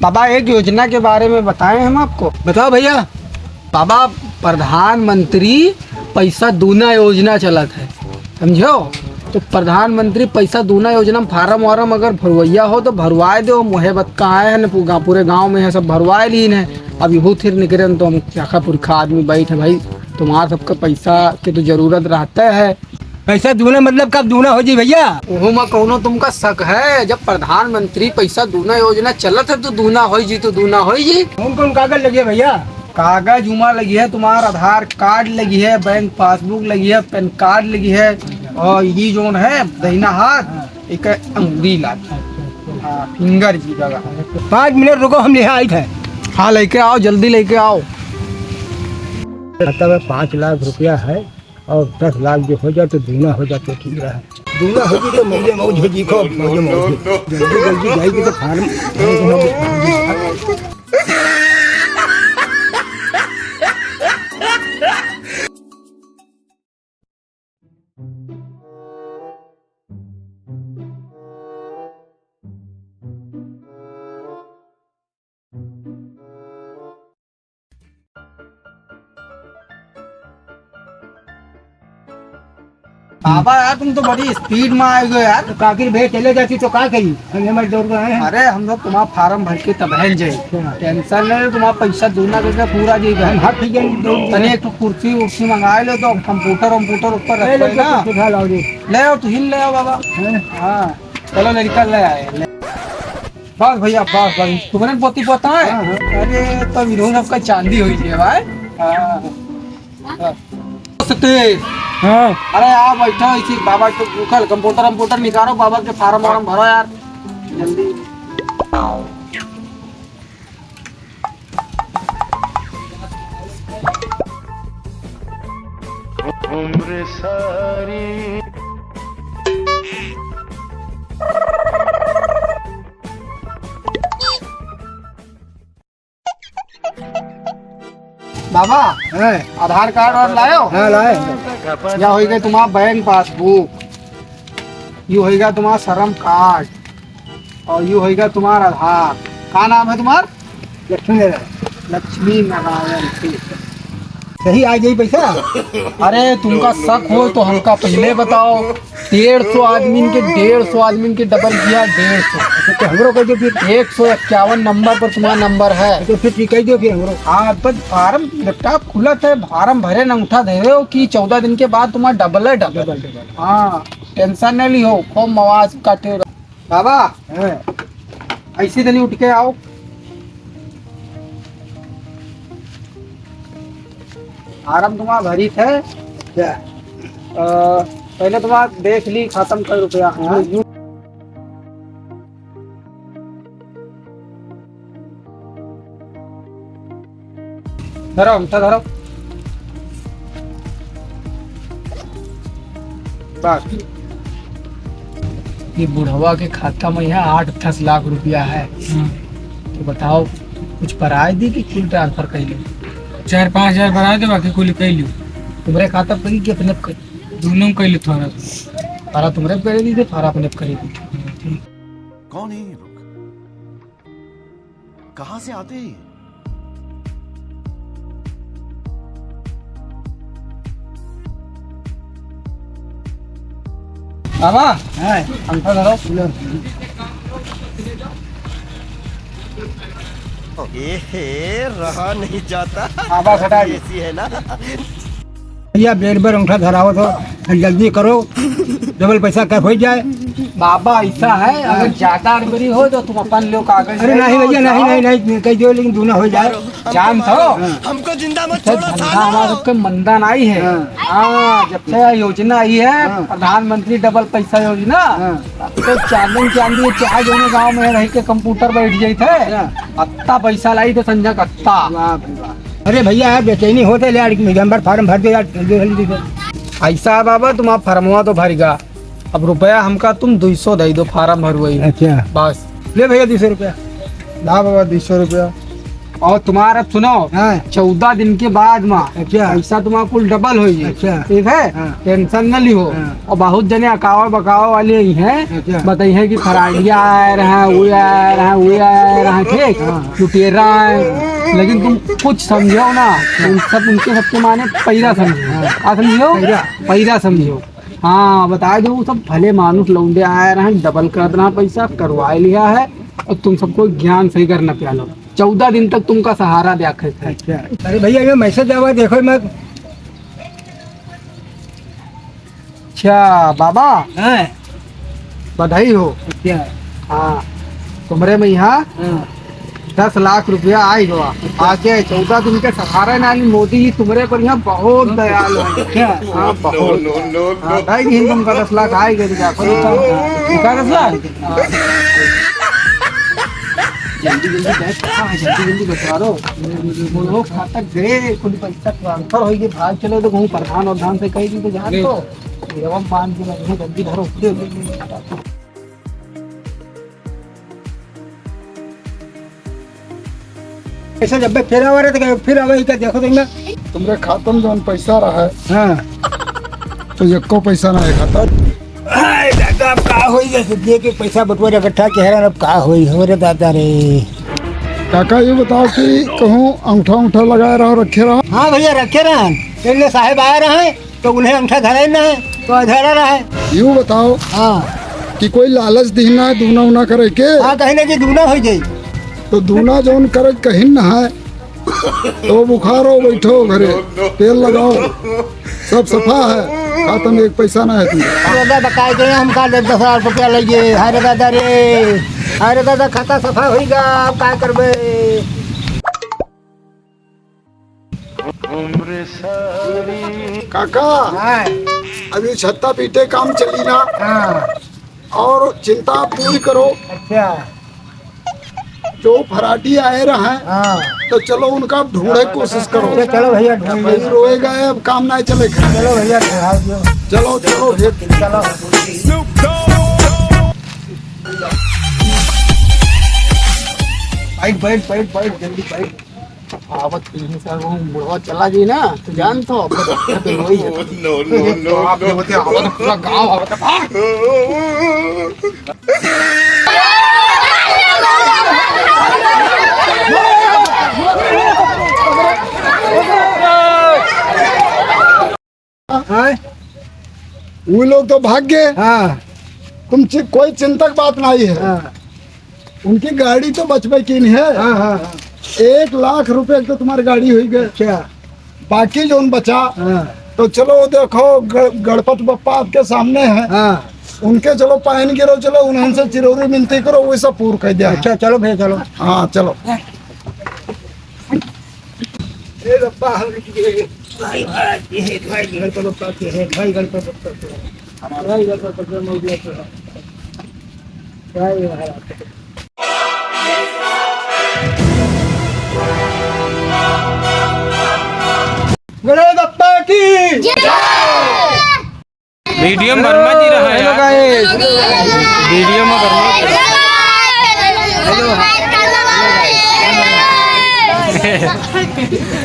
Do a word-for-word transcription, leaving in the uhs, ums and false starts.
बाबा, एक योजना के बारे में बताएं हम आपको। बताओ भैया। बाबा, प्रधानमंत्री पैसा दूना योजना चलत है, समझो? तो प्रधानमंत्री पैसा दूना योजना में फार्म वार्म अगर भरवैया हो तो भरवाए दो। मोहे बत का आए हैं न, पूरा, पूरे गाँव में है, सब भरवाए लीन है। अब यहू थिर निकरे न तो हम क्या पुरखा आदमी बैठ है भाई, तुम्हार सबके पैसा के तो जरूरत रहते है। पैसा दूना मतलब कब दूना हो जी भैया? ओहू में कौनो तुमका शक है? जब प्रधानमंत्री पैसा दूना योजना चलत है तो दूना होई जी, तो दूना होई जी। कौन कौन कागज लगे भैया? कागज उमा लगी है, तुम्हार आधार कार्ड लगी है, बैंक पासबुक लगी है, पैन कार्ड लगी है, और ये जोन है दहिना हाथ, एक अंगुरी लागी। हाँ, फिंगर जी जगह। पाँच मिनट रुको, हम यहाँ आई थे। हाँ, लेके आओ, जल्दी लेके आओ। खाता में पाँच लाख रुपया है। और दस लाख जो हो जाए तो दूना हो जाए तो ठीक रहा। दूना हो जाए तो मौजे मौज हो जी, खूब मौजे मौज हो। जल्दी जल्दी जाइए तो फार्म। बाबा यार, तुम तो बड़ी स्पीड में आए हो यार। तो काकी भैया चले जाती तो का कही? हम हमारे दौड़ गए हैं। अरे, हम लोग तुम्हारा फार्म भर के तब है जाए। अच्छा। टेंशन नहीं लो, तुम्हारा पैसा दूना करके पूरा जी हम हाथ ठीक है, दौड़ गए। तनी एक ठो कुर्सी उर्सी मंगा लो तो कंप्यूटर वंप्यूटर ऊपर ले लो, रखो ना। कुर्सी उठा लाओ जी। ले आओ, तू ही ले आओ बाबा। हैं? हाँ, चलो लड़का ले आए। ले। बस भैया, बस, बस, तुम्हारे पोती पोता है? हाँ, हाँ। अरे, तो इन्होंने सबका चांदी होई जी भाई। हाँ। सतीश। हाँ। अरे, आ बैठा इसी बाबा के भूखल, कंप्यूटर वंप्यूटर निकालो, बाबा के फार्म वार्म भरो यार, जल्दी। बाबा, हैं? आधार कार्ड और लायो? हाँ, लाए। या होई गए तुम्हारा बैंक पासबुक, यू होई गया तुम्हारा श्रम कार्ड, और यू होई गया तुम्हारा आधार। का नाम है तुम्हारा? लक्ष्मी नारायण। लक्ष्मी नारायण, ठीक है। सही आ जाई पैसा? अरे, तुमका शक हो तो हमका पहले बताओ। डेढ़ सौ आदमी के, डेढ़ सौ आदमी के डबल किया, डेढ़ सौ। तो हमरो कह दो फिर। एक सौ इक्यावन नंबर पर तुम्हारा नंबर है। तो फिर ठीक कह दो फिर हमरो। हाँ, पर फार्म लैपटॉप खुलत है, फार्म भरे न उठा दे रहे हो कि चौदह दिन के बाद तुम्हारा डबल है, डबल। डबल, डबल। हाँ, टेंशन नहीं लिहो, खूब मवाज काटे। बाबा, हाँ। ऐसे तनी उठ के आओ। फार्म तुम्हारा भरी थे। क्या? अ, पहले तुम्हारा देख ली, खत्म कर रुपया। हाँ। धरो, अंगूठा धरो। बस। ये बुढ़वा के खाता में यहाँ आठ दस लाख रुपया है। हम्म। तो बताओ, कुछ पराए दी कि कुल ट्रांसफर कर लो? चार पाँच हजार पराए दे, बाकी कुल कर लो। तुम्हारे खाता पर कि अपने कर? दोनों कर लो थोड़ा। सारा तुम्हारे पे दे दे, सारा अपने करे दे। कौन है ये लोग? कहाँ से आते हैं ये? बाबा, हाँ। अंगूठा धरो। ए हे, रहा नहीं जाता। आवाज हटा दे। ऐसी है ना। भैया, बेर बेर अंगूठा धरावत हो, जल्दी करो, डबल पैसा कब हो जाए। बाबा, ऐसा है, अगर ज्यादा अड़बड़ी हो तो तुम अपन लो कागज अरे ले नहीं लो, भैया, नहीं, जाओ। नहीं, नहीं, कह दियो, लेकिन दूना हो जाए। जानत हो? हाँ। हमको जिंदा मत छोड़ो, धंधा सालो। हमारा सबके मंदा नहीं है। हाँ। हाँ, जब से यह योजना आई है, हाँ। प्रधानमंत्री डबल पैसा योजना, हाँ। तो चांदन चांदी चाहे दोनों गांव में रह के कंप्यूटर बैठ जाई थे। हाँ। अत्ता पैसा लाई थे संजय, अत्ता। वाह भाई वाह। अरे भैया, यार, बेचैनी होते ले यार, एक नंबर फार्म भर दो यार, जल्दी, जल्दी दे। ऐसा है बाबा, तुम्हारा फार्मवा तो भर गया, अब रुपया हमका तुम दुई सौ दे दो, फार्म भरवाई। अच्छा। बस। ले भइया, दुइ सौ रुपया। ला बाबा, दुइ सौ रुपया। और तुम्हारा अब सुनो, हाँ। चौदह दिन के बाद मा अच्छा। पैसा तुम्हारा कुल डबल होई। अच्छा। ठीक है? हाँ। टेंशन न लिहो। हाँ। और बहुत जने अकावा बकावा वाले ही हैं, अच्छा। बताई हैं कि फराडिया आए रहे, वो आए रहे, वो आए रहे, ठीक? हाँ। लुटेरा है। लेकिन तुम कुछ समझो ना, तुम सब उनके सबके माने पैरा समझो। हाँ। का समझो? पैरा। पैरा समझो। हाँ, बताए दो, वो सब भले मानुष लौंडे आए रहे, डबल कर देना पैसा, करवाए लिया है, और तुम सबको ज्ञान सही करना प्यालो। चौदह दिन तक तुमका सहारा द्या है। अच्छा। अरे भइया, ये मैसेज आवा, देखो मत। अच्छा, बाबा। हाँ। बधाई हो। अच्छा। हाँ, तुमरे में यहाँ हाँ। दस लाख रुपया आई हुआ। अच्छा। आके चौदह दिन के सहारा ना ली, मोदी जी तुमरे पर यहाँ बहुत दयालु हैं। अच्छा। हाँ, बहुत। हाँ, ढाई दिन तुमका दस लाख आई गए, क्या? कितना दस लाख? जल्दी, जल्दी बैठ, कहाँ है? जल्दी, जल्दी बता रहो। वो लोग खाता गए, कुल पैसा ट्रांसफर हो गए, भाग चलो, तो कहूँ प्रधान और धान से कही दी तो जान नहीं। तो। ये वो बांध के रखे, जल्दी भरो। ऐसे जब फिर आवा रहे, तो कहे, "फिर आवा ही क्या, देखो तो ना।" तुमरे खाता में जौन पैसा रहा है, हाँ। तो एको पैसा ना है खाता। हाय दादा, अब का होई, जैसे दे के पैसा बटुआ इकट्ठा के हेरन, अब का होई, हो रे दादा रे। काका, ये बताओ कि कहूँ अंगूठा, अंगूठा लगाए रहो, रखे रहो? हाँ भइया, रखे रहन। पहले साहेब आए रहे, तो उन्हें अंगूठा धराई ना है, तो धरा रहा है। यूं बताओ हाँ। कि कोई लालच दीना है दूना उना करे के? हाँ, कहीं ना कि दूना हो जाई। तो दूना जौन करे कहीं ना है, तो बुखार हो, बैठो घरे, तेल लगाओ, सब सफा है, खाता में एक पैसा ना है तुमका। अरे दादा, काय के हमका दस दस हजार रुपया लगे, अरे दादा रे, अरे दादा, खाता सफा होइगा, अब काय करबे? काका, हाँ। अभी छत्ता पीटे काम चली ना। हाँ। और चिंता पूरी करो। अच्छा। जो फराडी आए रहे, हाँ। तो चलो उनका ढूंढे कोशिश करो। अच्छा, चलो भइया, ढूंढ भाई लो। रोएगा, अब काम नहीं चलेगा। चलो भइया, ढूंढा दो। चलो, चलो, फिर। चलो। बैठ, बैठ, बैठ, बैठ, जल्दी बैठ। आवत पीढ़ी से वो बुढ़वा चला गई ना, तो जान तो अब तो वही है। No, no, no, आप no। होते आवत पूरा गांव आवत है। भाग। हाँ? वो लोग तो भाग गए। हाँ। तुम चि-, कोई चिंता की बात नहीं है। हाँ। उनकी गाड़ी तो बचबे की नहीं है। हाँ, हाँ, हाँ। एक लाख रुपए की तो तुम्हारी गाड़ी हुई गए। अच्छा। बाकी जौन बचा, हाँ। तो चलो वो देखो गण-, गणपति बप्पा आपके सामने है। हाँ। उनके चलो पायन गिरो, चलो उन्हें से चिरौरी मिनती करो, वो सब पूर कर दिया। अच्छा, चलो भइया, चलो। हाँ, चलो। हे बप्पा, हम भाई महाराज की है, भाई गणपति बप्पा की है, भाई गणपति बप्पा की है, भाई गणपति बप्पा मौर्य की है, भाई महाराज। गणेश बप्पा की जय। वीडियो में वर्मा जी रहा है हेलो यार। गाइस। वीडियो में वर्मा जी रहा। हेलो।